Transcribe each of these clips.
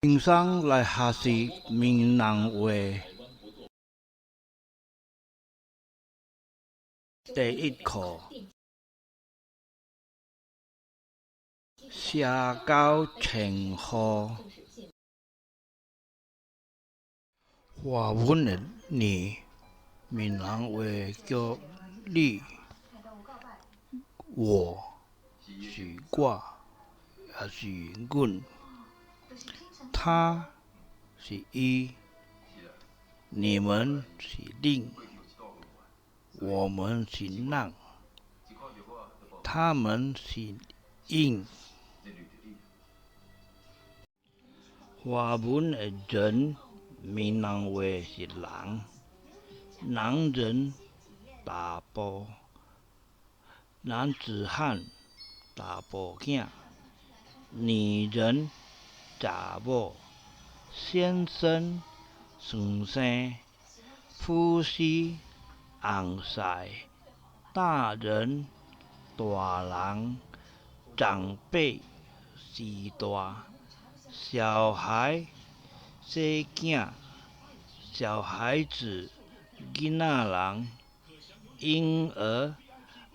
輕鬆來學習閩南話第一課：社交稱呼。華文的你，閩南話叫你，我是我，抑是阮，他是伊，你們是恁，我們是咱，他們是𪜶。華文的人，閩南話是人，男人查埔，男子漢查埔囝，女人查某，先生先生，夫婿翁婿，大人大人，長輩序大，小孩細囝，小孩子囡仔人，嬰兒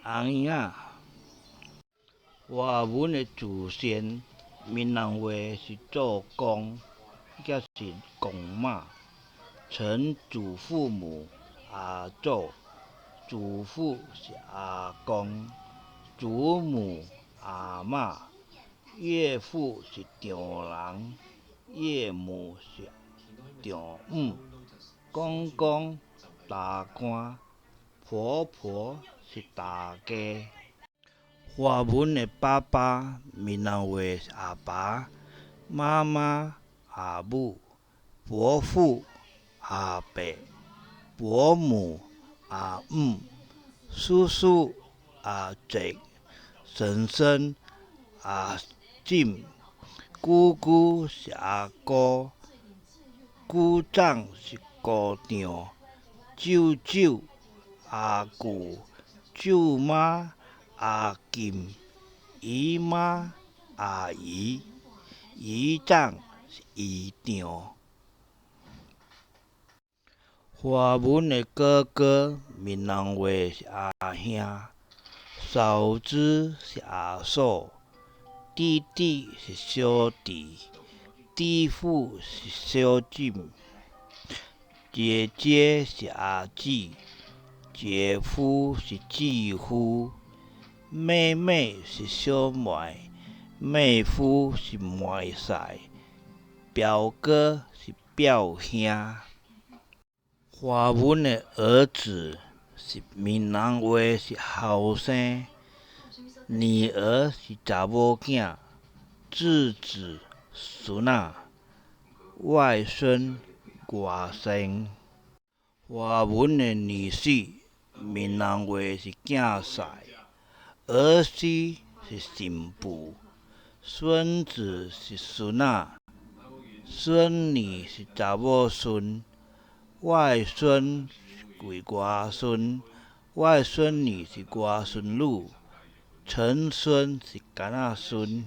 紅嬰仔。華文的祖先，閩南話是祖公，抑是公媽，曾祖父母阿祖，祖父是阿公，祖母阿嬤，岳父是丈人，岳母是丈姆，公公大官，婆婆是大家。華文的爸爸，閩南話是阿爸，媽媽阿母，伯父阿伯，伯母阿姆，叔叔阿叔，嬸嬸阿嬸，姑姑是阿姑，姑丈是姑丈，舅舅阿舅，舅媽阿金，姨媽阿姨，姨丈是姨丈。華文的哥哥，閩南話是阿兄，嫂子是阿嫂，弟弟是小弟，弟婦是小姊，姐姐是阿姊，姐夫是姊夫，妹妹是小妹，妹夫是妹婿，表哥是表兄。華文的兒子是閩南話是後生，女兒是查某囝，侄子孫仔，外孫外孫。華文的女婿，閩南話是囝婿，兒媳是媳婦，孫子是孫仔，孫女是查某孫，外孫為外孫，外孫女是外孫女，曾孫是矸仔孫。